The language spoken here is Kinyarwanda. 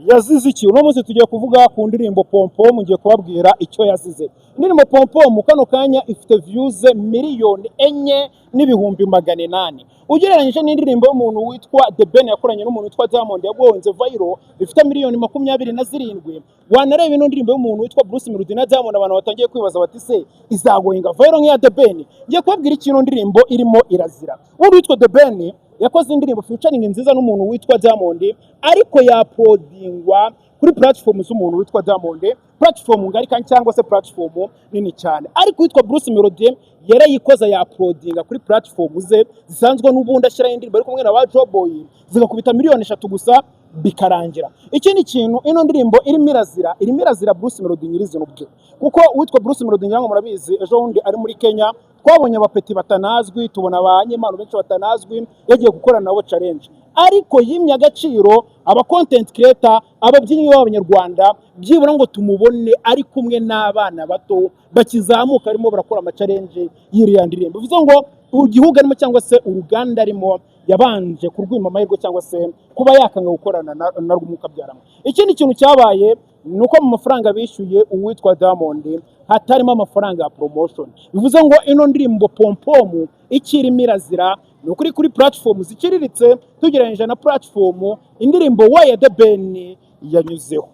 Yazize iki? Uno munsi tugiye kuvuga ku ndirimbo Pompom. Ngiye kubabwira icyo yazize. Indirimbo Pompom kano kanya ifite views 4,800,000, ugereranyije n'indirimbo y'umuntu witwa The Ben yakoranye n'umuntu witwa Diamond yagonze viral, ifite miliyoni 27. Wanareba ino ndirimbo y'umuntu witwa Bruce Melody na Diamond, abantu batangiye kwibaza bati: "Se izagoinga viral nk'iya The Ben?" Ngiye kubabwira ikintu ndirimbo irimo irazira. Undi witwa The Ben yakoze indirimbo featuring nziza n'umuntu witwa Diamond, ariko yauploadingwa kuri platform z'umuntu witwa Diamond, platform ngari kandi cyangwa se platform nini cyane. Ariko witwa Bruce Melody yarayikoze, yauploadinga kuri platform ze zisanzwe n'ubundi ashyiraho indirimbo ari kumwe na ba Joboy, zigakubita miliyoni 3 gusa bikarangira. Ikindi kintu ino ndirimbo irimo irazira Bruce Melody nyirizina ubwe, kuko uwitwa Bruce Melody, ngira ngo murabizi, ejo bundi ari muri Kenya twabonye abapeti batanazwi, tubona abanyempano benshi batanazwi yagiye gukorana nabo challenge, ariko yimye agaciro aba content creator, ababyinnyi b'Abanyarwanda, byibura ngo tumubone ari kumwe n'abana bato bakizamuka arimo barakora ama challenge y'iriya ndirimbo. Bivuze ngo igihugu arimo cyangwa se uruganda arimo yabanje kurwima amahirwe cyangwa se kuba yakanga gukorana na rwo byaramo. Ikindi kintu cyabaye ni uko mu mafaranga bishyuye uwitwa Diamond hatarimo amafaranga ya promotion. Bivuze ngo ino ndirimbo Pompom ikirimo irazira ni ukuri kuri platform ziciriritse, tugereranyije na platform indirimbo we ya The Ben yanyuzeho.